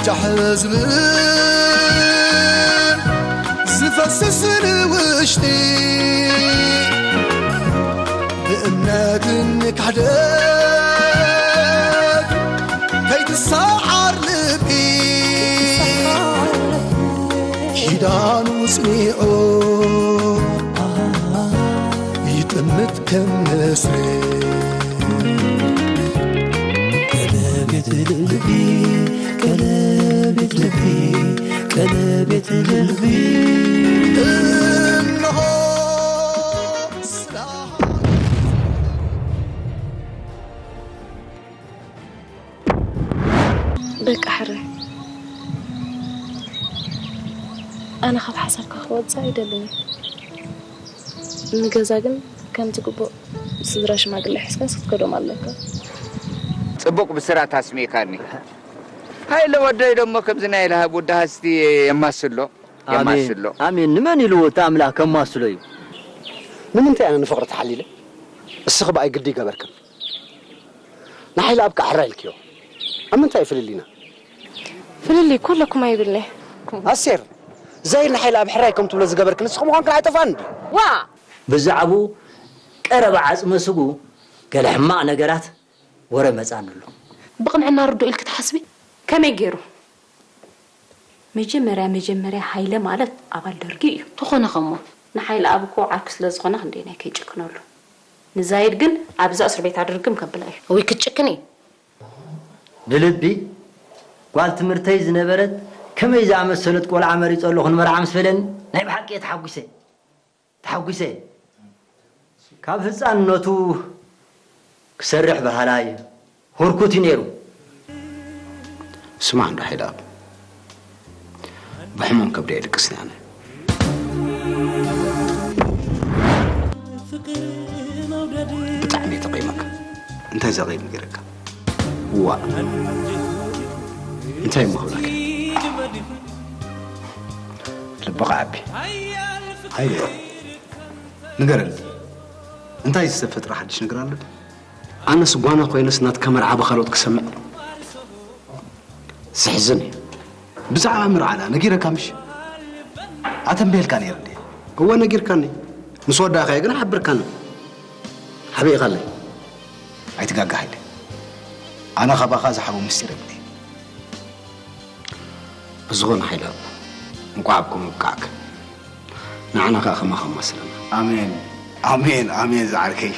ጃሕ ዝብል ዝፈስስ ንውሽጢ ብእምነት ንካሕደግ ከይትሰዓር ልቢ ኪዳኑ ጽኒዑ ይጥምት ከም ንስሪ። ቀለቤት ልቢ፣ ቀለቤት ልቢ፣ ቀለቤት ልቢ። እነሆ ስራ በቃ ሕራይ፣ ኣነ ካብ ሓሳብካ ክወጽእ ኣይደልን እየ። ንገዛ ግን ከምቲ ግቡእ ስድራ ሽማግለ ሒዝካስ ክትከዶም ኣለካ። ጽቡቕ ብስራት ኣስሚእካኒ። ሃይለ ወደይ ደሞ ከምዚ ናይ ለሃብ ወዲ ሃስቲ የማስሎ፣ ኣሜን፣ የማስሎ። ኣሜን። ንመን ኢሉ እቲ ኣምላኽ ከማስሎ እዩ? ንምንታይ ኣነ ንፍቕሪ ተሓሊለ? እስኺ ብኣይ ግዲ ይገበርክን። ንሓይለ ኣብ ከኣ ሕራይ ኢልክዮ። ኣብ ምንታይ እዩ ፍልልይና? ፍልልይ እኮ ኣለኩም ኣይብልኒ። ኣስቴር፣ ዛይድ ንሓይለ ኣብ ሕራይ ከም ትብሎ ዝገበርክ ንስኺ ምዃንክን ኣይጠፍኣን እንድዩ። ዋ! ብዛዕባኡ ቀረባ ዓጽመ ስግኡ ገለ ሕማቕ ነገራት ወረ መጻኒ ኣሎ። ብቕንዕና ርዱእ ኢልኪ ትሓስቢ? ከመይ ገይሩ? መጀመርያ መጀመርያ ሃይለ ማለት ኣባል ደርጊ እዩ። ተኾነ ኸሞ? ንሓይለ ኣብ እኮ ዓርኩ ስለ ዝኾነ ክንደየናይ ከይጭክነሉ። ንዛይድ ግን ኣብዛ እስር ቤት ኣድርግም ከብላ እዩ። እውይ ክትጭክኒ። ንልቢ ጓል ትምህርተይ ዝነበረት ከመይ ዝኣመሰለት ቆልዓ መሪጸ ኣለኹ ንመርዓ ምስ በለኒ ናይ ብሓቂ እየ ተሓጒሰ። ተሓጒሰ። ካብ ህጻንነቱ ክሰርሕ በሃላይ ህርኩት እዩ ነይሩ። ስማዕ እንዶ ሓይለኣብ፣ ብሕሙም ከብደይ ኣይድቅስን ኣነ። ብጣዕሚ እየ ተቐይመካ። እንታይ ዘቐይም ገይረካ? እዋእ፣ እንታይ እሞ ክብለካ? ልብኻ ዓቢ። ሃይለ፣ ንገረኒ፣ እንታይ ዝተፈጥረ ሓድሽ ነገር ኣሎ? ኣነስ ጓና ኮይነስ ናትካ መርዓ ብኻልኦት ክሰምዕ ዘሕዝን እዩ። ብዛዕባ መርዓና ነጊረካ ምሽ? ኣተንብየልካ ነይረ እንዴ? እወ ነጊርካኒ። ምስ ወዳእካዮ ግን ሓብርካኒ። ሓቢእኻለይ። ኣይትጋጋ ሃይለ። ኣነ ካባኻ ዝሓቦ ምስጢር የብለይ። ብዝኾነ ሓይለ፣ እንቋዕ ኣብኩም ኣብቃዕካ። ንዓና ከኣ ከማኻ ኣማስለና። ኣሜን፣ ኣሜን፣ ኣሜን ዝዓርከይ።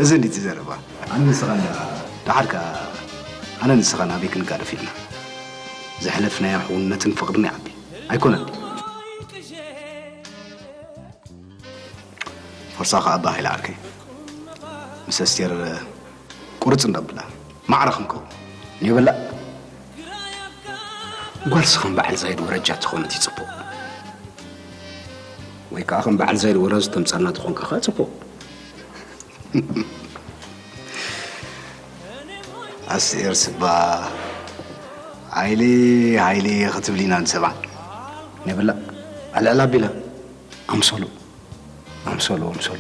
እዚ እንዲቲ ዘረባ። ኣነ ንስኻን ደኣ፣ ደሓር ከኣ ኣነ ንስኻን ኣበይ ክንጋደፍ ኢልና? ዘሕለፍናዮ ሕውነትን ፍቕርን ይዓቢ። ኣይኮነን ድዩ? ፈርሳ ከኣ ኣባ ሃይለ ዓርከይ። ምስ ኣስቴር ቁርጽ እንዳብላ ማዕረ ክንከውን። የብላ። ጓልሲ ከም በዓል ዛይድ ወረጃ ተኾነት እዩ ጽቡቕ። ወይ ከኣ ከም በዓል ዛይድ ወረዝ ተምጻልና ተኾንካ ከኣ ጽቡቕ። ኣስቴር ስባ፣ ሃይሌ፣ ሃይሌ ክትብል ኢና ንሰምዓ። የብላ። ኣልዕል ኣቢላ። ኣምሰሉ፣ ኣምሰሉ፣ ኣምሰሉ።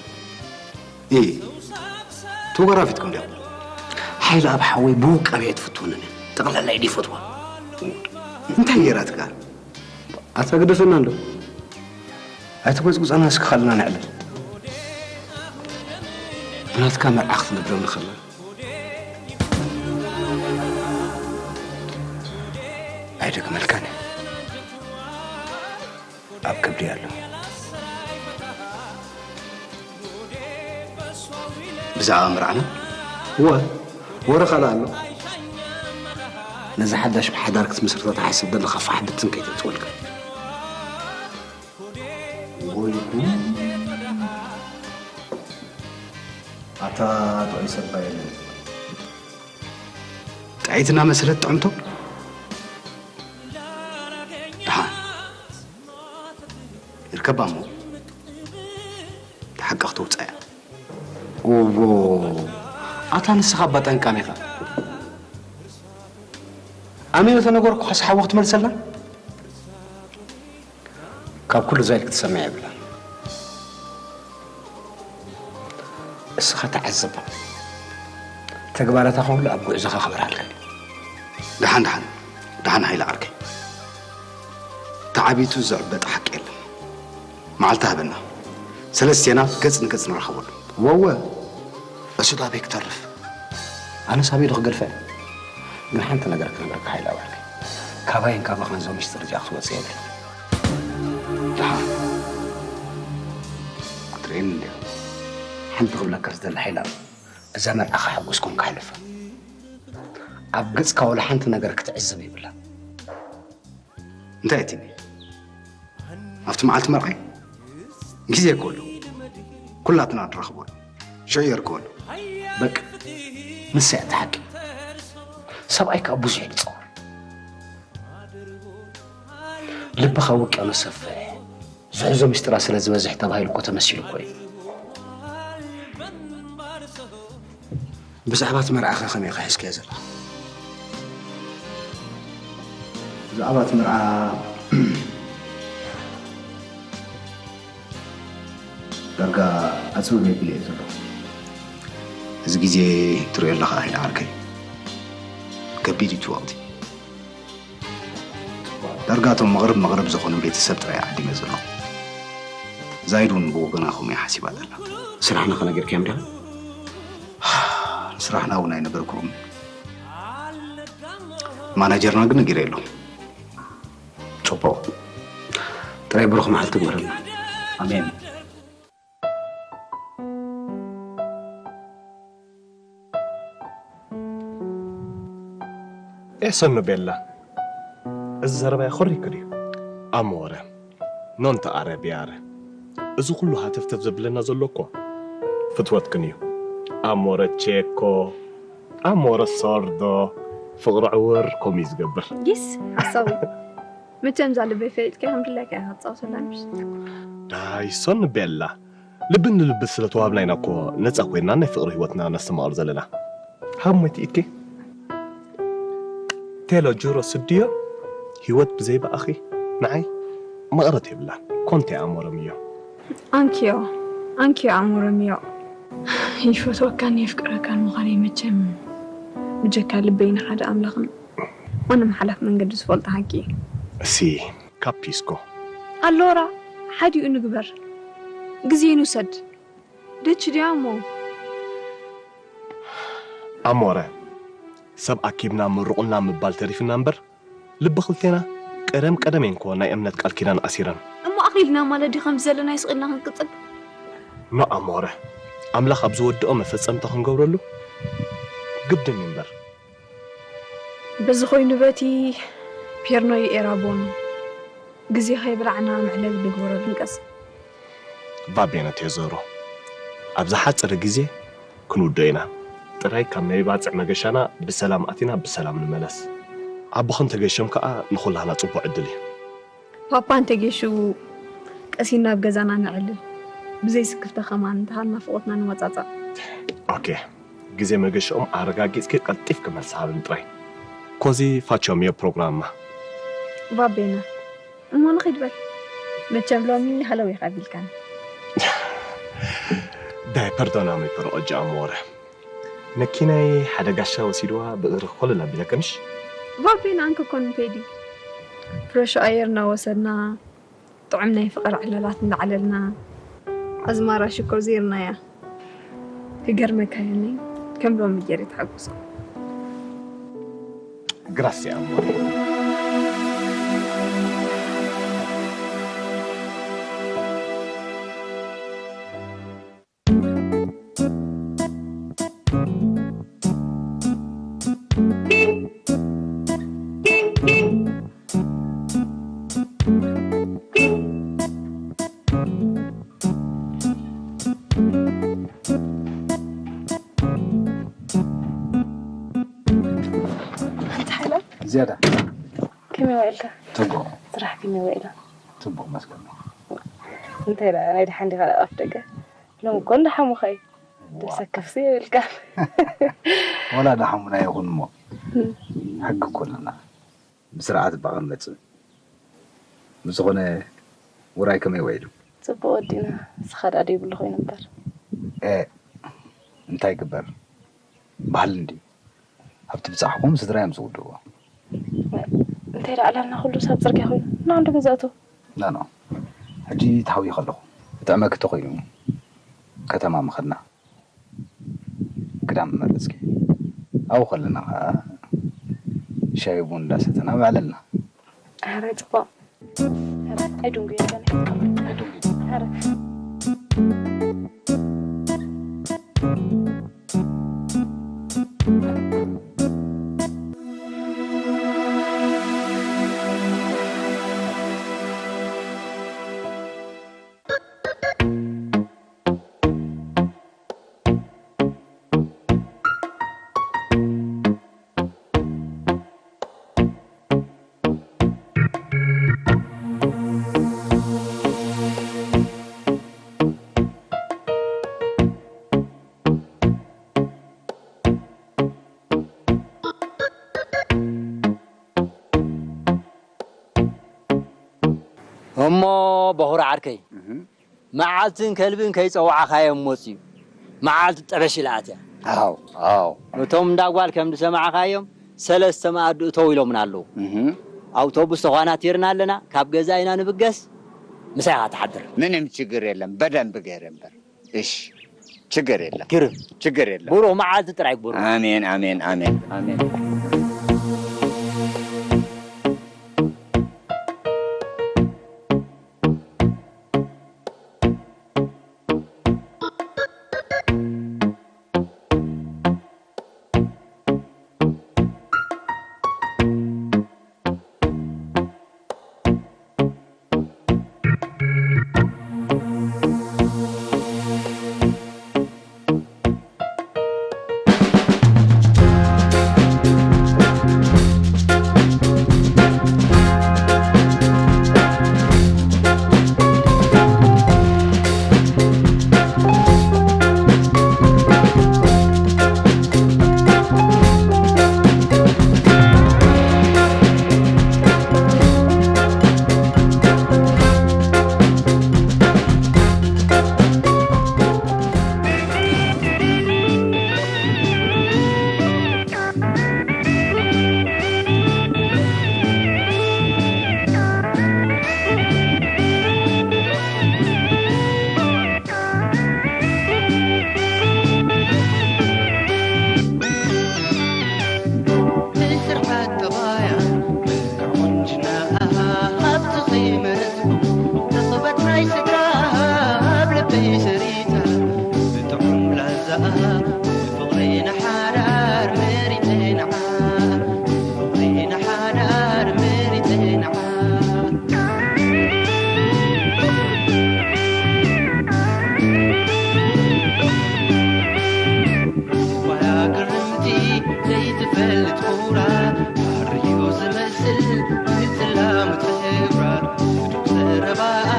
ኢ፣ ትጎራፊትኩም ዲኹም? ሓይለ ኣብ ሓወይ ብውቃብ እየ ትፍትወኒ። ጠቕላላ ኢድ ይፈትዋ። እንታይ ገይራትካ? ኣታ ግደፈና እንዶ። ኣይትጎጽጉጸና እስኪ ካልና ነዕልል። ብናትካ መርዓ ክትነብረኒ ከላ። ኣይደግመልካን እየ። ኣብ ከብዲ ኣሎ። ብዛዕባ መርዓና? እወ፣ ወረ ካልእ ኣሎ። ነዚ ሓዳሽ ብሓዳር ክትምስርቶ ትሓስብ ዘለኻ ፋሕ ብትን ከይተእትወልካ። ወይ ጉድ! ኣታ ጥዑይ ሰብኣይ የለን። ጥዕይቲ እናመሰለት ጥዕምቶ? ደሓን። ይርከባ እሞ፣ እቲ ሓቂ ክተውፅኣ እያ። እዎ፣ ኣታ ንስኻ እባ ጠንቃን ኢኻ። ኣሜን ተነገርኩኻስ ሓዊ ክትመልሰልና? ካብ ኩሉ ዛይድ ክትሰምዕ የብላን። እስኻ ተዓዘባ። ተግባራታ ኩሉ ኣብ ጉዕዞኻ ክበርሃልካ እዩ። ደሓን፣ ደሓን። ደሓን ሓይለ ዓርከይ፣ ተዓቢቱ ዝዕበጥ ሓቂ የለን። መዓልቲ ሃበና፣ ሰለስቴና ገጽ ንገጽ ንራኸበሉ። ወወ፣ እሱ ዳበይ ክተርፍ? ኣነስ ኣበይ ዶ ክገድፈ? ግን ሓንቲ ነገር ክነግረካ ሓይለ ዓርከይ፣ ካባይን ካባኻን ዞ ሚስጥር እዚኣ ክትወጽእ የብላ። ደሓን ክትርእየኒ እንዲኻ። ሓንቲ ክብለካ ዝደሊ ሓይለ፣ እዛ መርዓ ከሐጉስኩም ከሕልፋ፣ ኣብ ገጽካ ወላ ሓንቲ ነገር ክትዕዘብ የብላ። እንታይ እቲ ኣብቲ መዓልቲ መርዓይ ግዜ እኮ ኣሎ፣ ኩላትና ንራኸበሉ፣ ሽዑ የርክበሉ። በቃ፣ ንሳ እያ እቲ ሓቂ። ሰብኣይ ከኣ ብዙሕ እዩ ዝጸውር። ልብኻ ውቅያኖስ ሰፍሕ፣ ዝሕዞ ምስጢራት ስለ ዝበዝሕ ተባሂሉ እኮ ተመሲሉ እኮ እዩ። ብዛዕባ እቲ መርዓኸ ከመይ ኢኻ ሒዝካዮ ዘለኻ? ብዛዕባ እቲ መርዓ ዳርጋ ኣጽብብ የብለ እየ ዘለኹ። እዚ ግዜ ትሪኦ ኣለኻ፣ ኣይነ ዓርከይ፣ ከቢድ እዩ እቲ ወቕቲ። ዳርጋ እቶም መቕርብ መቕርብ ዝኾኑ ቤተሰብ ጥራይ ዓዲመ ዘለኹ። ዛይድ እውን ብወገና ከምኡ እያ ሓሲባ ዘላ። ስራሕና ከነገርካዮም ዲኻ? ስራሕና እውን ኣይነገርኩኹም። ማናጀርና ግን ነጊረ ኣለኹ። ጽቡቕ። ጥራይ ብሩኽ መዓልቲ ግበረልና። ኣሜን። ኤሰኑ ቤላ፣ እዚ ዘረባ የኾሪክ ድዩ? ኣሞረ፣ ኖንተ ኣረ ቢያረ፣ እዚ ኩሉ ሃተፍተፍ ዘብለና ዘሎ እኮ ፍትወትክን እዩ። ኣሞረ ቼኮ፣ ኣሞረ ሶርዶ፣ ፍቕሪ ዕውር ከምኡ እዩ ዝገብር። ጊስ ሓሳዊ። መቸም እዛ ልበይ ፈሊጥካ ከም ድላይካ ኢኻ ትጻወተላ ምሽ? ዳይ ሶን ቤላ፣ ልቢ ንልቢ ስለ ተዋብና ኢና እኮ ነጻ ኮይንና ናይ ፍቕሪ ህይወትና ነስተማቕር ዘለና። ሃብ ሞይቲ ኢትኪ ቴሎ ጁሮ ስድዮ፣ ህይወት ብዘይ ብኣኺ ንዓይ መቐረት የብላን። ኮንቴ ኣሞረ ሚዮ። ኣንኪዮ፣ ኣንኪዮ ኣሞረ ሚዮ። ይፈትወካን የፍቅረካን ምዃነይ መቸም ብጀካ ልበይ ንሓደ ኣምላኽን ኣነም ሓላፍ መንገዲ ዝፈልጦ ሓቂ እዩ። እሲ ካፒስኮ። ኣሎራ፣ ሓዲኡ ንግበር። ግዜ ንውሰድ። ደች ድያ እሞ? ኣሞረ፣ ሰብ ኣኪብና ምርቑልና ምባል ተሪፍና እምበር፣ ልቢ ክልቴና ቀደም ቀደም እየን እኮ ናይ እምነት ቃል ኪዳን ኣሲረን። እሞ ኣኺልና ማለት ድዩ ከምዚ ዘለና ይስቕ ኢልና ክንቅጽል? ኖ ኣሞረ፣ ኣምላኽ ኣብ ዝወድኦ መፈጸምታ ክንገብረሉ ግድን እዩ እምበር። በዚ ኮይኑ በቲ ፔርኖ ይኤራ ቦኑ ግዜ ከይብላዕና መዕለቢ ንግበረሉ ንቀስ። ቫቤነ ቴዞሮ፣ ኣብ ዝሓጸረ ግዜ ክንውዶ ኢና። ጥራይ ካብ ናይ ባጽዕ መገሻና ብሰላም ኣቲና ብሰላም ንመለስ። ኣቦኽን ተገሾም ከኣ ንኹላህና ጽቡቕ ዕድል እዩ። ፓፓ እንተጌሹ ቀሲና ኣብ ገዛና ነዕልል። ብዘይ ስክፍታ ከማን እንተሃልና ፍቖትና ንወጻጻእ። ኦኬ፣ ግዜ መገሽኦም ኣረጋጊጽኪ ቀልጢፍኪ መልሲ ሃብኒ ጥራይ። ኮዚ ፋቸው ሚዮ ፕሮግራማ። ቫቤና፣ እሞ ንኺድ በል። መቸም ሎሚ ሃለው ኢኻ ቢልካን። ዳይ ፐርዶናሚ ፐሮ ኦጂ ኣሞረ። መኪናይ ሓደ ጋሻ ወሲድዋ ብእግሪ ኮለል ኣቢለክንሽ። ቫቤና፣ ኣንከ ኮን ፔዲ። ፍረሽ ኣየር እናወሰድና ጥዑም ናይ ፍቕሪ ዕላላት እንዳዕለልና፣ ኣዝማራ ሽኮር ዘይርናያ። ክገርመካ የኒ፣ ከም ሎሚ ገይረ ተሓጉሰ። ግራሲያ ኣሞረ። ሓንቲ ሓይላ ዝያዳ። ከመይ ውዒልካ? ጽቡቕ። ስራሕ ከመይ ውዒላ? ጽቡቕ መስገን። እንታይ ደኣ ናይ ደሓን ዲኻ ደኣ ኣፍ ደገ? ሎም እኮ እንዳሓሙኻ እዩ። ደሰከፍሲ የብልካ። ወላ ደሓሙና ይኹን እሞ፣ ሕጊ እኮ ኣለና። ብስርዓት እባ ክንመጽእ። ብዝኾነ፣ ውራይ ከመይ ውዒሉ? ጽቡቕ ወዲና። ንስኻ ደኣ ደይብሉ ኮይኑ እምበር። ኤ፣ እንታይ ይግበር? ባህሊ እንድዩ። ኣብቲ ብጻሕኩም ስድራ እዮም ዝውድእዎ። እንታይ ደኣ ዕላልና ኩሉ ሳብ ጽርግያ ኮይኑ? ና እንዶ ገዛእቶ። ኖ፣ ኖ። ሕጂ ተሃውዩ ከለኹ። ክጥዕመኪ ተኾይኑ ከተማ ምኸድና። ክዳን መረጽኪ። ኣብኡ ከለና ኸኣ ሻሂ ቡን እንዳሰተና ምዕለልና። ኣረ ጽቡቕ። ኣረ ኣይድንጉየካን። ኣይድንጉየን። ኣረ። እሞ በኹሪ ዓርከይ፣ እህ። መዓልትን ከልብን ከይጸዋዕኻዮም መጽዩ። መዓልቱ ጠበሽ ኢላ ኣትያ። ኣው፣ ኣው። እቶም እንዳ ጓል ከም ዝሰማዕኻዮም ሰለስተ መኣዲ እተው ኢሎምና ኣለዉ። እህ። ኣውቶቡስ ተዃናቲርና ኣለና፣ ካብ ገዛ ኢና ንብገስ፣ ምሳኻ ትሓድር። ምንም ችግር የለም፣ በደንብ ገይረ እምበር። እሺ፣ ችግር የለም። ግርም። ችግር የለም። ብሩኽ መዓልቲ ጥራይ ግበሩ። ኣሜን፣ ኣሜን፣ ኣሜን፣ ኣሜን። ብስርዓት ጠባያ፣ መልክዕ ቁንጅናኣ፣ ሃብቲ ከይመረጽኩ፣ ርኽበት ናይ ስድራ፣ ኣብ ልበይ ሰሪጻ፣ ብጥዑም ላዛኣ፣ ፍቕሪ ንሓዳር መሪጸ ንዓ፣ ፍቕሪ ንሓዳር መሪጸ ንዓ። ዋላ ግርምቲ ዘይትፈልጥ ኩራ፣ ኣርእዮ ዝመስል ምጽላም ጸጉራ፣ ጽዱቕ ዘረባኣ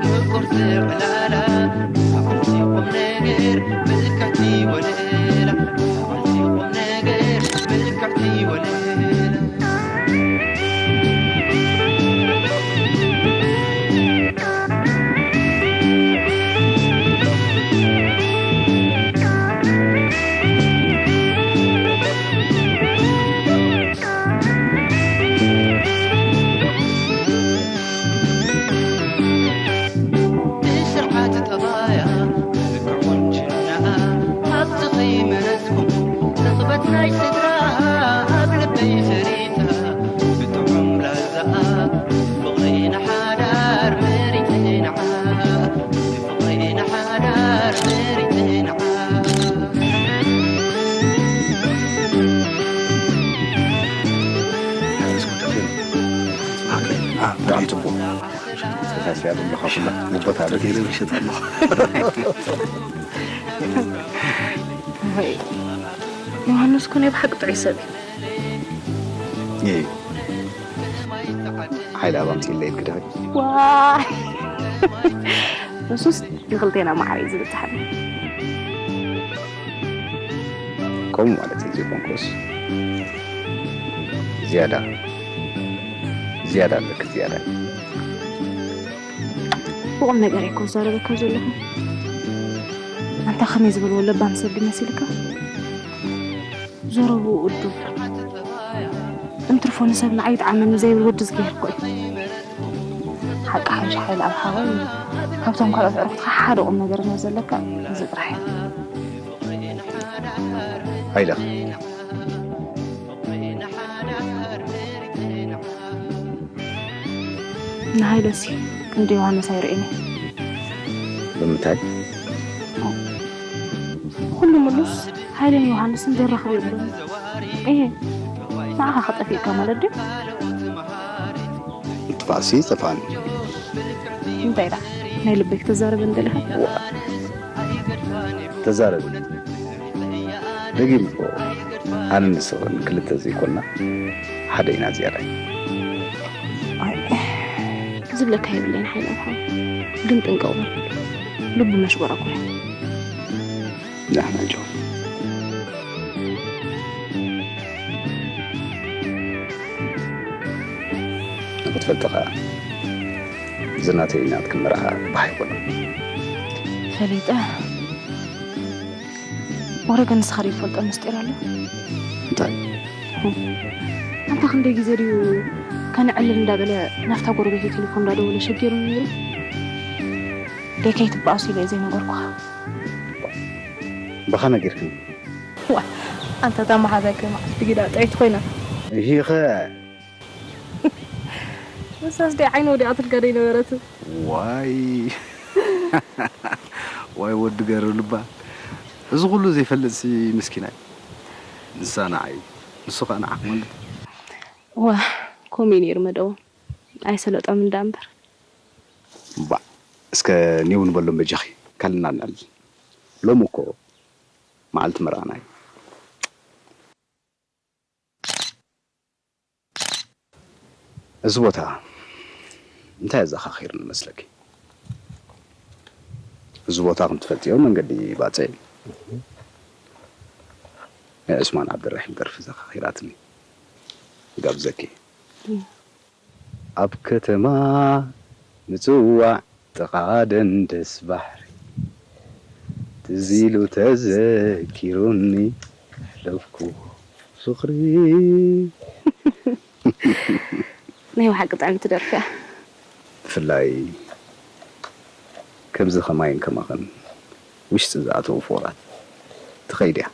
ምቁር ዘዕላላ፣ በዓልቲ ቁም ነገር ምልክዕቲ ወለላ፣ በዓልቲ ቁም ነገር ምልክዕቲ ወለላ። ብስርዓት ጠባያ፣ መልክዕ ቁንጅናኣ፣ ሃብቲ ከይመረጽኩ፣ ርኽበት ናይ ስድራ፣ ኣብ ልበይ ሰሪጻ፣ ብጥዑም ላዛኣ፣ ፍቕሪ ንሓዳር መሪጸ ንዓ፣ ፍቕሪ ንሓዳር መሪጸ ንዓ። ብጣዕሚ ጽቡቕ። ተሳስያ ዘለኻ ኩላ ንቦታ ገይረ ምሸጥ ኣለኹ። ወይ፣ ዮሃንስ እኮ ናይ ብሓቂ ጥዑይ ሰብ እዩ። ይይ። ሓይሊ ኣብ ኣምፅኢለይ ኢልኪ ዲኺ? ዋይ! ንሱስ ንኽልቴና ማዕረ እዩ ዝብጽሓና። ከምኡ ማለት እዩ ዘይኮንኩስ፣ ዝያዳ፣ ዝያዳ ኣለኪ፣ ዝያዳ። ብቑም ነገር እየ እኮ ዝዛረበካ ዘለኹ። ኣንታ ከመይ ዝበልዎ ለባም ሰብ ድዩ መሲልካ? ዘረብኡ እዱብ። እንትርፎ ፎን ሰብ ንዓይ ይጥዓመኒ ዘይብል ወዲ ዝገይር እኮ እዩ። ሓቂ ሓይሽ ሓይል ኣብ ሓወይ፣ ካብቶም ካልኦት ኣዕሩኽትኻ ሓደ ቁም ነገር እንሄ ዘለካ፣ እዚ ጥራሕ እዩ። ሃይለ። ንሃይለሲ ክንዲ ዮሃንስ ኣይርእን እዩ። ብምንታይ? ኩሉ ምሉስ ሃይለን ዮሃንስን ዘራኽብ የብሉን። እየ ንዓኻ ከጠፊእካ ማለት ድዩ? ምጥፋእሲ ጠፋኒ። እንታይ ዳ ናይ ልበይ ክትዛረበን ደሊኻ? ተዛረቢ። ደጊም እኮ ኣነ ንስኽን ክልተ ዘይኮና ሓደ ኢና ዝያዳ። ዝብለካ የብለይን ሓይለ ሓው፣ ግን ጥንቀቕ በል። ልቡ መሽጎራ እኮ እዩ። ዳሕና ጆ። ክትፈልጥ ኸኣ ዝናተይ ናትክ መርዓ ባህ ኣይኮነን። ፈሊጠ። ወረ ግን ንስኻ ዶ ይፈልጦ ምስጢር ኣሎ? እንታይ? ኣንታ ክንደይ ግዜ ድዩ ከነዕልል እንዳበለ ናብታ ጎረቤቱ ቴሌፎን እንዳደወለ ሸጊሩ ነይሩ? ደይ ከይትበኣሱ ኢለ ዘይነገርኩኻ። ብኻ ነጊርክን? ዋ፣ ኣንታ እታ መሓዛይ ከ መዓስ ብጊዳ ጥዕይቲ ኮይና። እሂኸ ንሳስ ደይ ዓይኒ ወዲቓትልካ ደይ ነበረት? ዋይ ዋይ ወዲ ገሩ ልባ፣ እዚ ኩሉ ዘይፈልጥሲ ምስኪናይ። ንሳ ንዓይ ንሱ ኸኣ ንዓኽ ማለት። ዋ፣ ከምኡ እዩ ነይሩ መደቦም። ኣይሰለጦም እንዳ እምበር። ባዕ እስከ ኔው ንበሎም በጃኺ። ካልናናል ሎም እኮ መዓልቲ መርዓና እዩ። እዚ ቦታ እንታይ ኣዘኻኺርኒ መስለኪ? እዚ ቦታ ከም ትፈልጥዮ መንገዲ ባጽዕ እዩ። ናይ ዑስማን ዓብደራሒም ደርፊ ዘኻኺራትኒ። ይጋብዘኪ። ኣብ ከተማ ምጽዋዕ ጥቓ ደንደስ ባሕሪ ትዝ ኢሉ ተዘኪሩኒ ለኩ ፍቕሪ። ናይ ብሓቂ ጥዕምቲ ደርፊ እያ። ብፍላይ ከምዚ ከማይን ከማኸን ውሽጢ ዝኣተዉ ፍቑራት ትኸይድ እያ።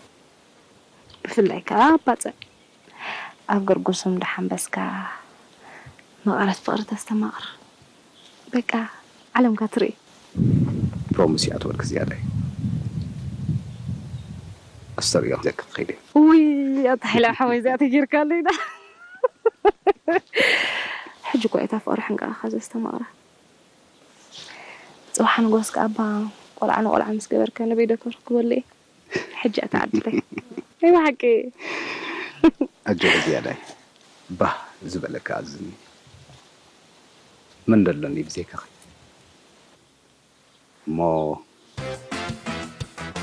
ብፍላይ ከዓ ኣብ ባፅዕ ኣብ ገርጉስም እንዳሓንበስካ መቐረት ፍቕሪ ተስተማቕር። በቃ ዓለምካ ትርኢ። ፕሮሚስ ይኣትወልክ ዝያዳይ ኣስተርእዮ ክዘክ ክኸይድ እየ። ውይ ኣታ ሓይላ ሓወይ እዚኣ ተጌርካለይ ዳ። ሕጂ እኳ እታ ፍቕሪ ሕንቃኻ ዘስተማቕራ። ፅባሕ ንጎስ ከኣባ ቆልዓ ንቆልዓ ምስ ገበርካ ንበይ ዶ ተረክበሉ እየ? ሕጂ እታ ዓድለይ ናይ ብሓቂ ኣጆኺ ዝያዳይ ባህ ዝበለካ ኣዝኒ መን ደለኒ ብዘይካኺ። እሞ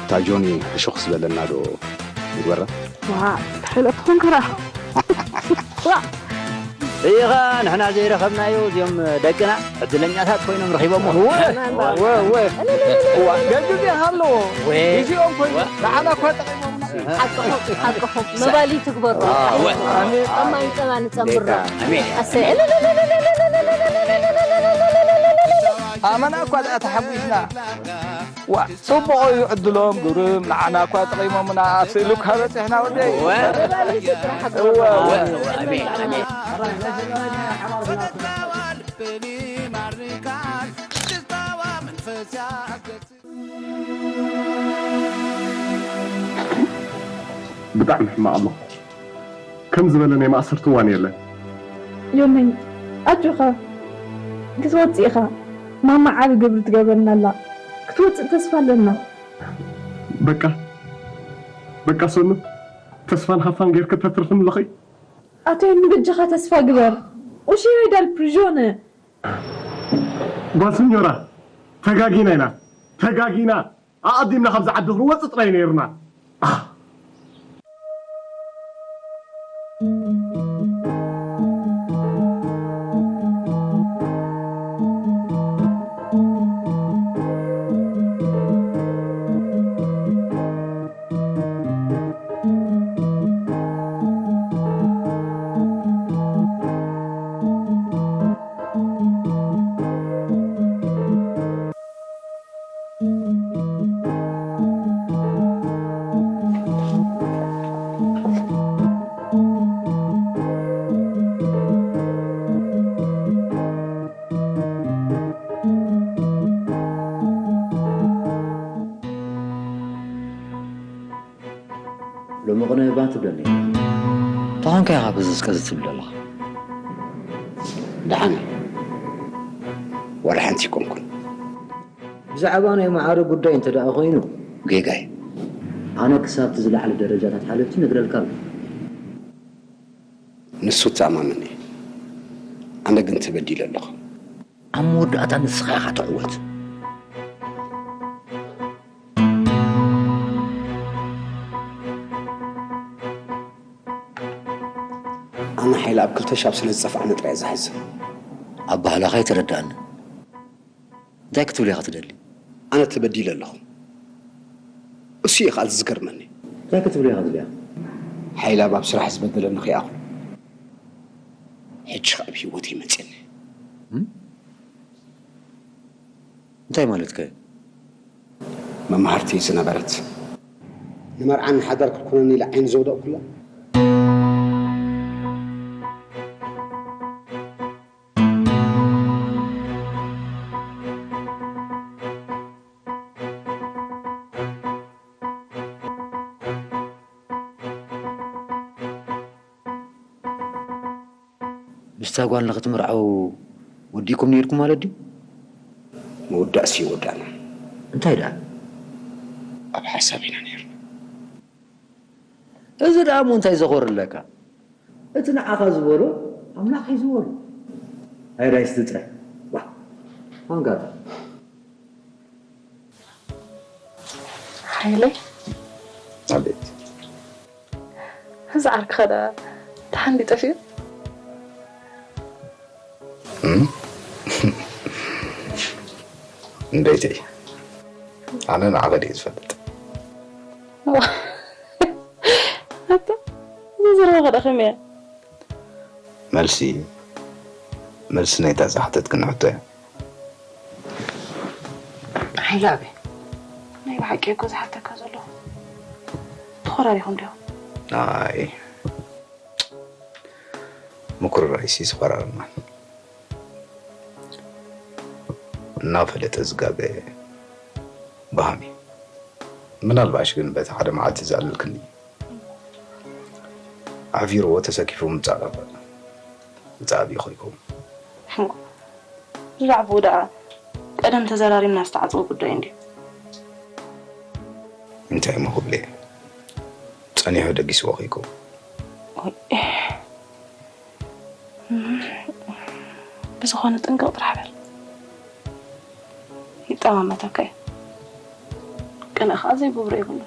እታ ጆኒ ሕሹኽ ዝበለና ዶ ንግበራ? ዋ ተሕለጥኹም ከራ ዋ እኻ ንሕና ዘይረኸብናዮ እዚኦም ደቅና ዕድለኛታት ኮይኖም ረኺቦሞ። ገግዜ ሃለዎ እዚኦም ኮይኑ ንዓና እኳ ጠቒሞምና። ሓቅኹም ሓቅኹም መባሊ ትግበሩ። ከማን ጸባ ንጸምብሮ። ኣሰይ ኣመና እኳ ደኣ ተሓጒስና። ዋ ጽቡቕ እዩ ዕድሎም ግርም ንዓና እኳ ጠቒሞምና ኣብ ስእሊ እኳ በጺሕና ወደይ። ብጣዕሚ ሕማቕ ኣለኹ። ከም ዝበለ ናይ ማእሰርቲ እዋን የለን። ዮነይ ኣጆኻ ክትወፅእ ኢኻ። ማማ ዓቢ ግብሪ ትገብረና ኣላ። ክትወፅእ ተስፋ ኣለና። በቃ በቃ ሰኑ ተስፋን ሃፋን ጌርክ ተትርፍን ኣለኺ። ኣቶ ዮኒ በጃኻ ተስፋ ግበር። Uscire dal prigione. ጓል ስኞራ ተጋጊና ኢና ተጋጊና። ኣቐዲምና ካብዚ ዓዲ ክንወጽእ ጥራይ ነይርና። ኮነ እባ ትብለኒ። ተኾንካ ኢኻ በዚ እስከ እዚ ትብል ዘለኻ። ደሓን እየ። ዋላ ሓንቲ ይኮንኩን። ብዛዕባ ናይ ማዕረ ጉዳይ እንተ ደኣ ኮይኑ፣ ጌጋይ። ኣነ ክሳብቲ ዝለዓለ ደረጃታት ሓለፍቲ ነግረልካ ኣለኹ። ንሱ እተኣማመን እየ። ኣነ ግን ተበዲለ ኣለኹ። ኣብ መወዳእታ ንስኻ ኢኻ ትዕወት። ኣነ ሓይለ ኣብ ክልተ ሻብ ስለ ዝጸፍዓኒ ጥራይ እየ ዝሓዝን። ኣባህላኻ ኣይተረድኣኒ። እንታይ ክትብል ኢኻ ትደሊ? ኣነ ተበዲለ ኣለኹ። እሱ እዩ ኸኣ ዝገርመኒ። እንታይ ክትብል ኢኻ ትደሊ? ሓይለ ኣብ ስራሕ ዝበደለኒ ከይኣኽሎ። ሕጂ ኸኣ ኣብ ህይወተይ መጺኒ። እም? እንታይ ማለትካ እዩ? መማህርቲ ዝነበረት ንመርዓን ንሓዳር ክትኮነኒ ኢለ ዓይኒ ዘውደቕኩላ። ምስታ ጓል ንኽትምርዓው ወዲእኩም ነይርኩም ማለት ድዩ? ምውዳእሲ ይወዳእና። እንታይ ደኣ? ኣብ ሓሳብ ኢና ነይርና። እዚ ደኣ እሞ እንታይ ዘኾርለካ? እቲ ንዓኻ ዝበሎ ኣምላኽ እዩ ዝበሎ። ኣይ ዳይስ ትጥረ። ዋ፣ ኣንጋታ። ሓይለይ። ኣቤት። እዚ ዓርክኻ ደኣ ተሓንዲ ጠፊኡ? እም? እንዴተይ? ኣነ ንዓኺ ድየ ዝፈልጥ? ኣታ፣ እዚ ዘረባኻ ደኣ ከመይ እያ? መልሲ፣ መልሲ ናይታ ዝሓተትክኒ ሕቶ እያ። ሓይለ ኣበይ? ናይ ብሓቂ እኮ ዝሓተካ ዘለኹ። ተኾራሪኹም ዲኹም? ኣይ፣ ምኩርራይሲ ዝፈራርና። እናፈለጠ ዝጋገ በሃም እዩ። ምናልባሽ ግን በቲ ሓደ መዓልቲ ዝኣለልክኒ ዓፊርዎ ተሰኪፉ ምጻእ እባ እቲ ዓብዪ ኾይኮም። ብዛዕባኡ ደኣ ቀደም ተዘራሪብና ዝተዓጽወ ጉዳይ እንድዩ። እንታይ እሞ ክብል እየ? ጸኒሑ ደጊስዎ ኾይኮም። ወይ፣ ብዝኾነ ጥንቅቕ ጥራሕ በል። ይጠማመተካ እዩ። ቅንእ ኸኣ ዘይብብሮ የብሉን።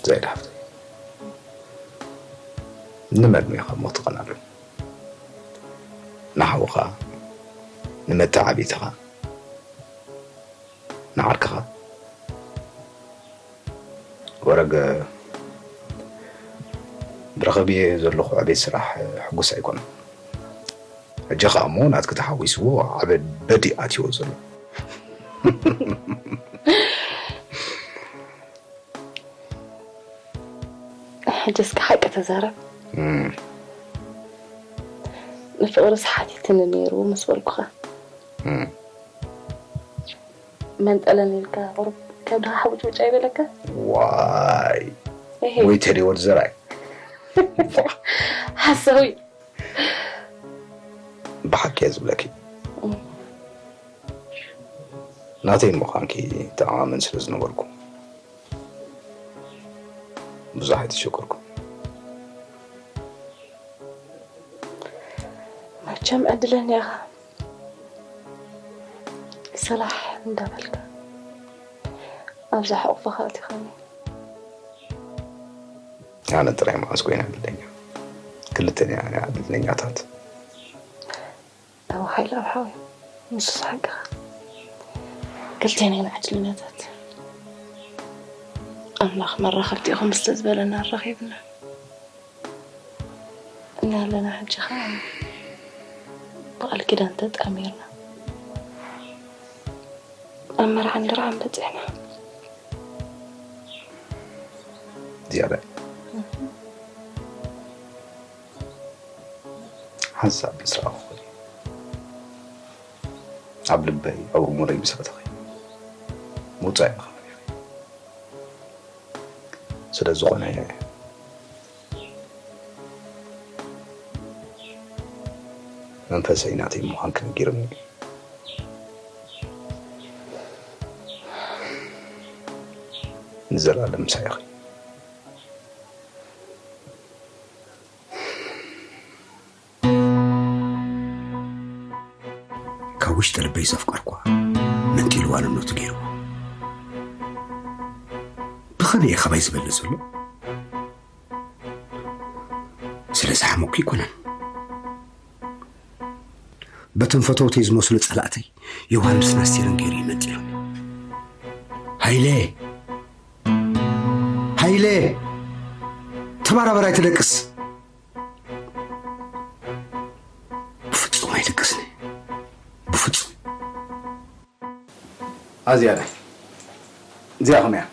ዘይዳ ሓፍተይ፣ ንመን ኢኻ እሞ ትቐንኣሉ? ንሓውኻ፣ ንመተዓብይትኻ፣ ንዓርክኻ? ወረገ፣ ብረኸብየ ዘለኹ ዕቤት ስራሕ ሕጉስ ኣይኮነን። ሕጂ ኸኣ እሞ ናትኪ ተሓዊስዎ ዓቢ በዲ ኣትይዎ ዘሎ። ሕጂ እስከ ሓቂ ተዛረብ። እም። ንፍቕርስ ሓቲትኒ ነይሩ ምስ በልኩኻ። እም። መንጠለን ኢልካ ቁሩብ ከብድኻ ሓውጭውጭ ኣይበለካ? ዋይ። እሄ። ወይ ተዲ ወዲ ዘርኣይ። ሓሳዊ። ብሓቂ እየ ዝብለኪ። እም። ናተይ ምዃንኪ ተኣማመን ስለ ዝነበርኩ ብዙሕ ኣይተሸገርኩ። መቸም ዕድለኛ ኢኻ። ሰላሕ እንዳበልካ ኣብዛ ሕቑፍኻ ኣቲኻኒ። ኣነ ጥራይ መዓስ ኮይነ ዕድለኛ? ክልተና ኢና ዕድለኛታት። እወ ሓይለ ኣብ ሓወይ፣ ንሱስ ሓቅኻ። ክልቴና ኢና ዕድለኛታት። ኣምላኽ መራኸብቲ ኢኹም ስለ ዝበለና ኣራኺብና። እናለና ሕጂ ኸኣ ብቓል ኪዳን ተጣሚርና ኣብ መርዓን ደርዓን በጺሕና። ዝያዳ ሓንሳብ ምስ ረኣኹኺ፣ ኣብ ልበይ፣ ኣብ እሙረይ ምስ ኣተኺ፣ ምውጻእ ኢኺ። ስለዝኾነ መንፈሰይ ናተይ ምዃንኪ ነጊሩኒ። ንዘላለም ምሳይ ኢኺ። ካብ ውሽጢ ልበይ ዘፍቀርኳ መንጢሉ ዋንነቱ ገይርዎ። ብኸመይ እየ ካባይ ዝበልጽ ዘሎ? ስለ ዝሓመኩ ኣይኮነን። በቶም ፈተውተይ ዝመስሉ ጸላእተይ ዮሃንስን ኣስቴርን ገይሩ እዩ መንጢሉኒ። ሃይለ! ሃይለ! ተባራበር ኣይትደቅስ! ብፍጹም ኣይደቅስን። ብፍጹም። ኣዝያ ዳይ። እዚኣ ኸመይ እያ?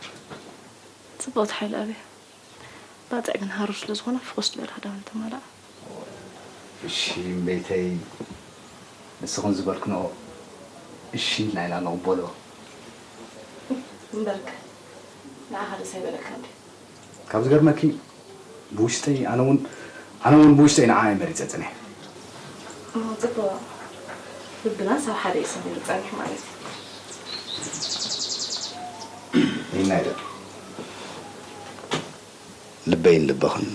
ጽብቕቲ ሓይሊ ኣበይ። ባጽዕ ግን ሃሩር ስለ ዝኾነ ፍኹስ ዝበለ ክዳውንቲ ተማልኣ። እሺ እምበይተይ፣ ንስኽን ዝበልክንኦ እሺ ኢልና ኢና ንቕበሎ። እምበርከ፣ ንዓኻ ደስ ኣይበለካን ድዩ? ካብ ዝገርመኪ፣ ብውሽጠይ ኣነ እውን፣ ኣነ እውን ብውሽጠይ ንዓ እየ መሪጸ ጽኒሐ። እሞ ጽቡቕ። ልብና ሳብ ሓደ እዩ ሰሚሩ ጸኒሑ ማለት እዩ። ይናይደ። ልበይን ልብኽን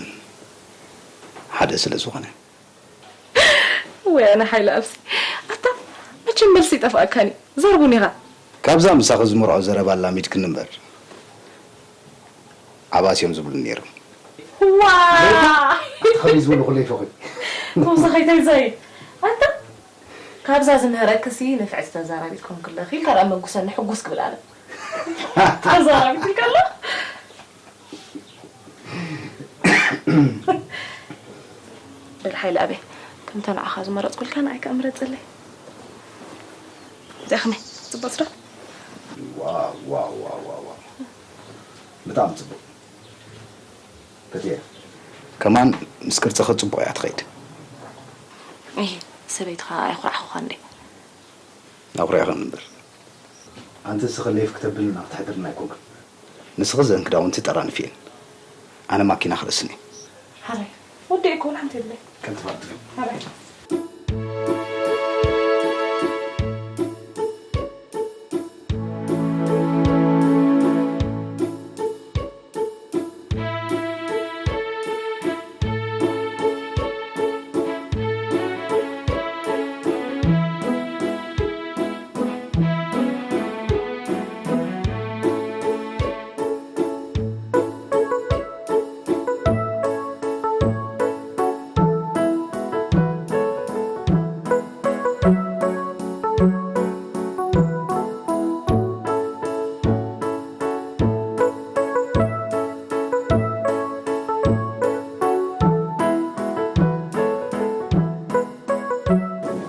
ሓደ ስለ ዝኾነ። ወይ ኣነ ሓይለ ኣብሲ። ኣታ መቸም መልሲ ይጠፍኣካኒ። ዘርቡን ኢኻ። ካብዛ ምሳኺ ዝምርዖ ዘረባ ኣላሚድክኒ እምበር። ዓባስ እዮም ዝብሉ ነይሮም። ዋ! ኣቲ ከመይ ዝበሉ ኩለይ ፈኺ። ተወሳኺ እንታይ ዛይ? ኣታ ካብዛ ዝምህረክሲ ንፍዕቲ ተዛራቢት ኮንክለኺ ኢልካ ደኣ መጉሰኒ ሕጉስ ክብል ኣነ። ተዛራቢት ኢልካ ኣላ? በል ሓይለ ኣበይ፣ ከምታ ንዓኻ ዝመረጽኩልካ ንዓይ ከኣ ምረጸለይ። እዚኣ ከመይ ጽቡቕ ስራሕ? ዋው፣ ዋው፣ ዋው፣ ዋው፣ ዋው። ብጣዕሚ ጽቡቕ። ፈትየ። ከማን ምስ ቅርጽኺ ጽቡቕ እያ ትኸይድ። እሂ፣ ሰበይትኻ ኣይኹራዕኹኻን ድየ? ኣኹሪዕኽን እምበር። ኣንቲ ንስኺ ሌፍ ክተብልና ክትሕድርና ኣይኮንክን። ንስኺ ዘን ክዳውንቲ ጠራንፊ እየን። ኣነ ማኪና ክርእስን እየ። ሓራይ፣ ወዲ እኮ ሓንቲ የብለይ። ቀልጥፋ፣ ቀልጥፋ። ሓራይ።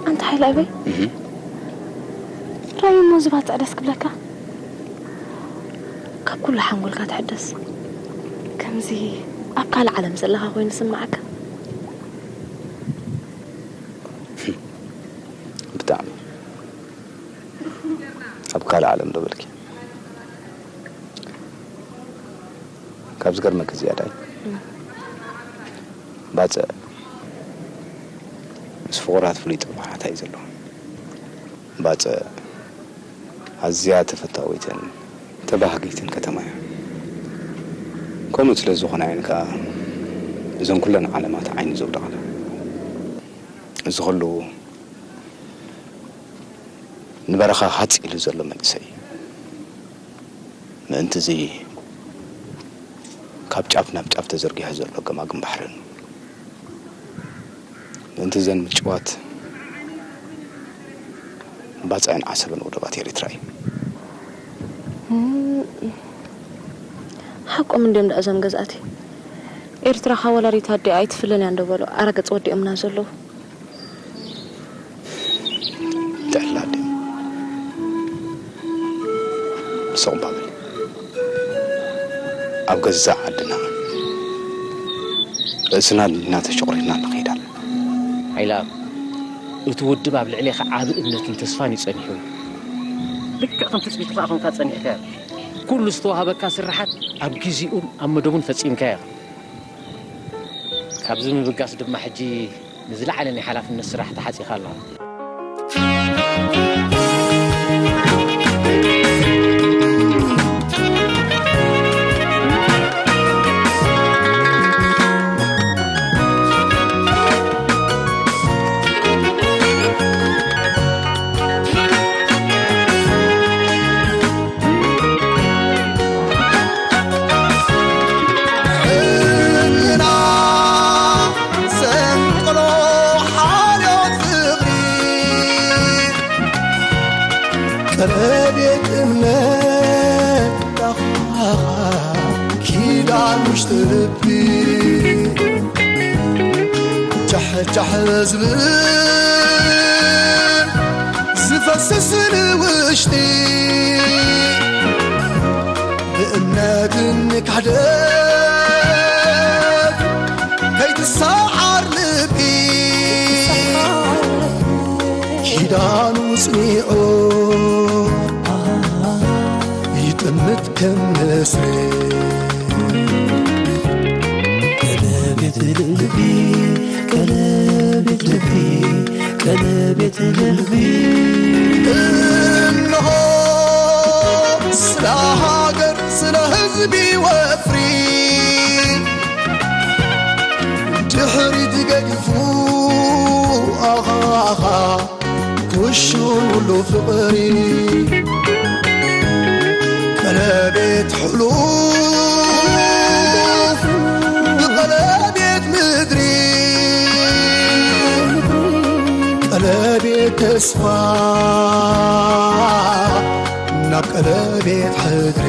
ኣንታ ሓይለ ኣበይ? እህ። ራእዩ እሞ ዝባጽዕ ደስ ክብለካ። ካብ ኩሉ ሓንጎልካ ትሕደስ። ከምዚ ኣብ ካልእ ዓለም ዘለኻ ኮይኑ ዝስምዓካ። ብጣዕሚ። ኣብ ካልእ ዓለም ዶ በልኪ? ካብ ዝገርመኪ ዝያዳይ፣ እም። ባጽዕ ምስ ፍቑራት ፍሉይ ጥቕዓት እዩ ዘለዎ። ባጽዕ ኣዝያ ተፈታዊትን ተባህጊትን ከተማ እያ። ከምኡ ስለ ዝኾነ እየን ከኣ እዘን ኩለን ዓለማት ዓይኒ ዘውደቓላ። እዚ ኹሉ ንበረኻ ሃጽ ኢሉ ዘሎ መንእሰይ፣ ምእንቲ እዚ ካብ ጫፍ ናብ ጫፍ ተዘርጊሑ ዘሎ ገማግም ባሕርን፣ ምእንቲ እዘን ምጭዋት ባጽዕን ዓሰብን ወደባት ኤርትራ እዩ። እም፣ ሓቆም እንድዮም ደኣ እዞም ገዛእቲ። ኤርትራ ካብ ወላዲታ ኣዲኣ ኣይትፍለን እያ እንዶ በሉ ኣረገጽ ወዲኦምና ዘለዉ። ትዕላል ድዩ? ስቕ እባ በል። ኣብ ገዛእ ዓድና ርእስና እናተሸቑሪርና ንኸይድ ኣለና። ሓይለኣብ፣ እቲ ውድብ ኣብ ልዕሌኻ ዓቢ እምነትን ተስፋን እዩ ጸኒሑ። ልክዕ ከም ትጽቢትኻ ኮንካ ጸኒሕካዮ። ኩሉ ዝተዋህበካ ስራሓት ኣብ ግዜኡን ኣብ መደቡን ፈጺምካዮ። ካብዚ ምብጋስ ድማ ሕጂ ንዝለዓለ ናይ ሓላፍነት ስራሕ ተሓጺኻ ኣለኻ። ቀለቤት እምነት ኣኻ ኪዳን ውሽጢ ልቢ ቻሕ ቻሕ ዝብል ዝፈስስ ንውሽጢ ብእምነትን ክሕደት ከይትሰዓር ልቢ ኪዳኑ ጽኒዑ ይጥምት ከም ንስሪ። ቀለቤት ልቢ፣ ቀለቤት ልቢ፣ ቀለቤት ልቢ። እንሆ ስለ ሃገር ስለ ህዝቢ ወፍሪ ድሕሪት ገዲፉ ኣኻ ኣኻ ኩሹን ሁሉ ፍቕሪ ቀለቤት ሕሉፍ ብቐለቤት ምድሪ ቀለቤት ተስፋ ናብ ቀለቤት ሕድሪ